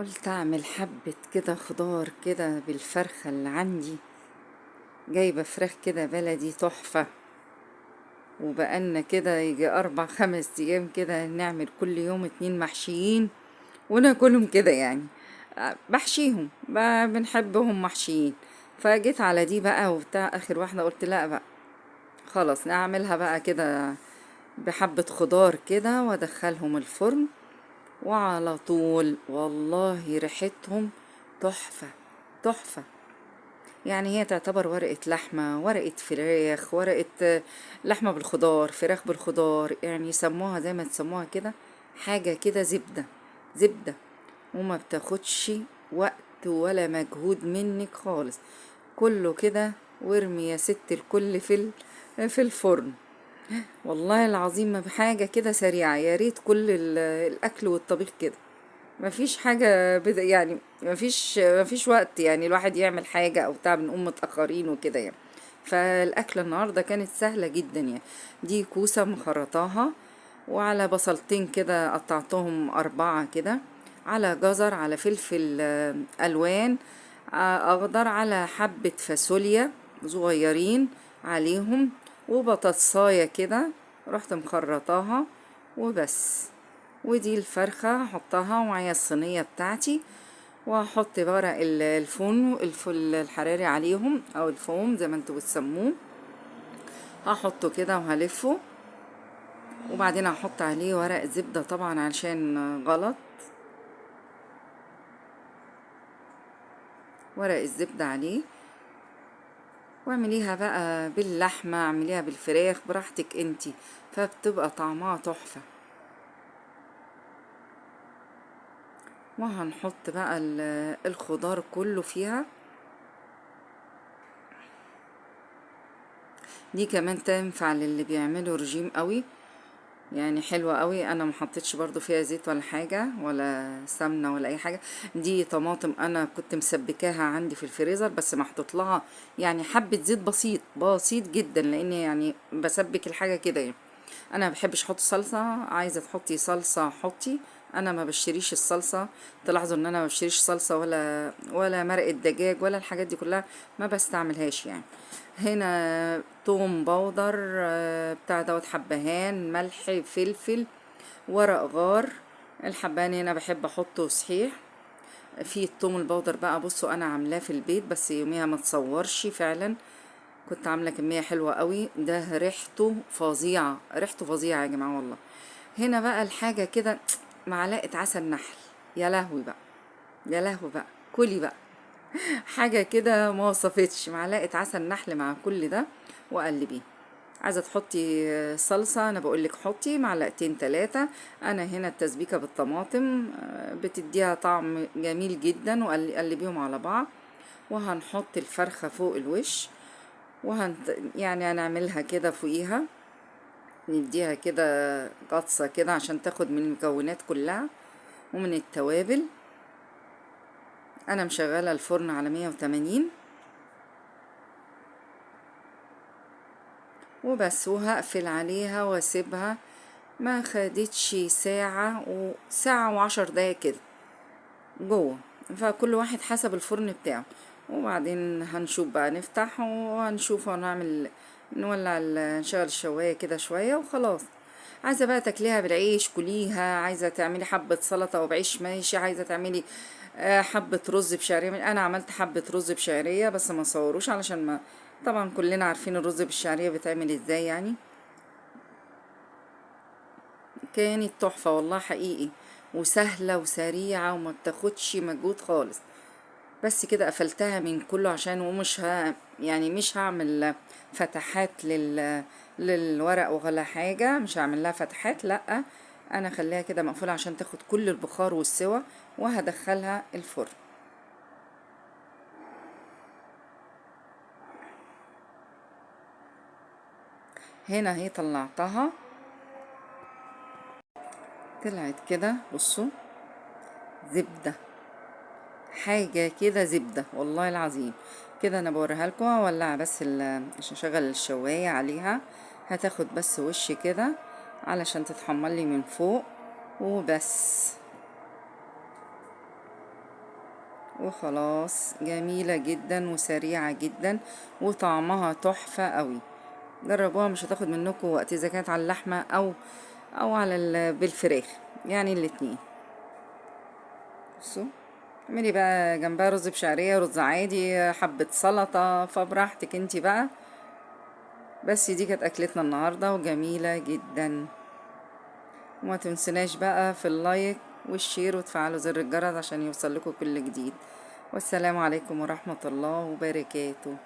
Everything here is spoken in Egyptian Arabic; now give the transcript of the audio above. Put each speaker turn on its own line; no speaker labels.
قلت اعمل حبة كده خضار كده بالفرخة اللي عندي. جايبة فراخ كده بلدي تحفة، وبقالنا كده يجي 4 5 ايام كده نعمل كل يوم 2 محشيين وناكلهم كده، يعني بحشيهم، بنحبهم محشيين. فجيت على دي بقى وبتاع اخر واحدة، قلت لا بقى خلاص نعملها بقى كده بحبة خضار كده وادخلهم الفرن وعلى طول. والله ريحتهم تحفة تحفة. يعني هي تعتبر ورقة لحمة، ورقة فراخ، ورقة لحمة بالخضار، فراخ بالخضار، يعني يسموها زي ما تسموها كده، حاجة كده زبدة زبدة، وما بتاخدش وقت ولا مجهود منك خالص، كله كده وارمي يا ست الكل في الفرن. والله العظيم ما بحاجة كده سريعة. يا ريت كل الأكل والطبيخ كده، مفيش حاجة يعني مفيش وقت يعني الواحد يعمل حاجة أو بتاع، بنقوم متأخرين وكده يعني. فالأكلة النهاردة كانت سهلة جدا يعني. دي كوسة مخرطاها، وعلى بصلتين كده قطعتهم 4 كده، على جزر، على فلفل، ألوان، أخضر، على حبة فاصوليا صغيرين عليهم، وبطاطساية كده رحت مخرطاها وبس. ودي الفرخة هحطها ومعايا الصينية بتاعتي، وهحط ورق الفل الحراري عليهم، او الفوم زي ما انتوا بتسموه، هحطه كده وهلفه، وبعدين هحط عليه ورق زبدة طبعا عشان غلط، ورق الزبدة عليه. واعمليها بقى باللحمة، اعمليها بالفراخ براحتك انتي، فبتبقى طعمها تحفة. وهنحط بقى الخضار كله فيها. دي كمان تنفع للي بيعملوا رجيم قوي، يعني حلوة قوي. انا ما حطيتش برضو فيها زيت ولا حاجة ولا سمنة ولا اي حاجة. دي طماطم انا كنت مسبكاها عندي في الفريزر، بس محطوط لها حبة زيت بسيط بسيط جدا، لان بسبك الحاجة كده يعني. انا ما بحبش احط صلصة، عايزة تحطي صلصة حطي، انا ما بشتريش الصلصة. تلاحظوا ان انا ما بشتريش صلصة ولا مرقة دجاج ولا الحاجات دي كلها، ما بستعملهاش يعني. هنا توم بودر، بتاع دوت، حبهان، ملح، فلفل، ورق غار. الحبهان هنا بحب احطه صحيح. في التوم البودر بقى، بصوا انا عاملاه في البيت بس يوميها ما تصورش، فعلا كنت عامله كميه حلوه قوي، ده ريحته فظيعه، ريحته فظيعه يا جماعه والله. هنا بقى الحاجه كده معلقه عسل نحل، يا لهوي بقى، يا لهوي بقى، كلي بقى حاجه كده ما وصفتش. معلقه عسل نحل مع كل ده وقلبيه. عايزه تحطي صلصه، انا بقول لك حطي معلقتين 3. انا هنا التسبيكه بالطماطم، بتديها طعم جميل جدا، وقلبيهم على بعض. وهنحط الفرخه فوق الوش، هنعملها كده فوقيها، نديها كده غطسه كده عشان تاخد من المكونات كلها ومن التوابل. انا مشغله الفرن على 180 وبس، وهقفل عليها واسيبها. ما خدتش ساعة وساعة وعشر دقايق كده جوه، فكل واحد حسب الفرن بتاعه. وبعدين هنشوف بقى، نفتح وهنشوف ونعمل، نولع نشغل الشواية كده شوية وخلاص. عايزة بقى تاكليها بالعيش كليها، عايزة تعملي حبة سلطة وبعيش ماشي، عايزة تعملي، حبة رز بشعرية. أنا عملت حبة رز بشعرية بس ما صوروش علشان ما، طبعا كلنا عارفين الرز بالشعرية بيتعمل ازاي يعني. كانت تحفة والله حقيقي، وسهلة وسريعة وما بتاخدش مجهود خالص. بس كده قفلتها من كله عشان ومش ه-، يعني مش هعمل فتحات للورق ولا حاجة، مش هعمل لها فتحات، لا انا خليها كده مقفولة عشان تاخد كل البخار والسوى، وهدخلها الفرن. هنا هي طلعتها، طلعت كده بصوا زبدة، حاجة كده زبدة والله العظيم. كده انا بوريها لكم، اولع بس عشان اشغل الشواية عليها، هتاخد بس وش كده علشان تتحمر لي من فوق وبس. وخلاص. جميلة جدا وسريعة جدا وطعمها تحفة قوي. جربوها، مش هتاخد منكم وقت، اذا كانت على اللحمة او على بالفراخ، يعني الاتنين. بصوا اعملي بقى جنبها رز بشعرية، رز عادي، حبة سلطة، فبراحتك انتي بقى. بس دي كانت اكلتنا النهاردة وجميلة جدا. وما تنسناش بقى في ال like وال share وتفعلوا زر الجرس عشان يوصل لكم كل جديد. والسلام عليكم ورحمة الله وبركاته.